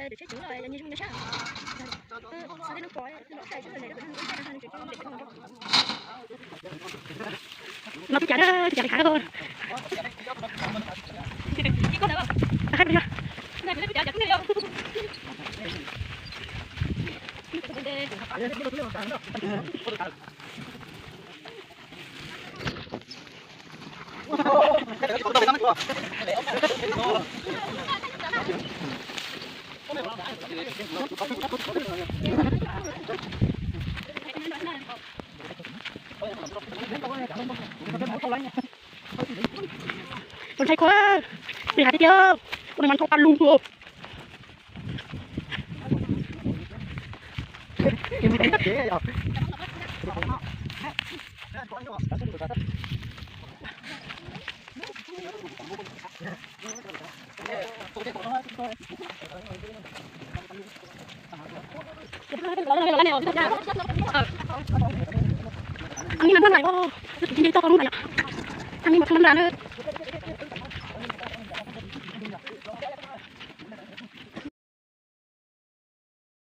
Los tus cas, tus cas li khav. Tus ntxhais khuav, nws hais tias, ua nws mas nthoo pa lug. Thaj li mas muaj nram, tus txiv nce toj lub nram yom. Thaj li mas thaj li nram na.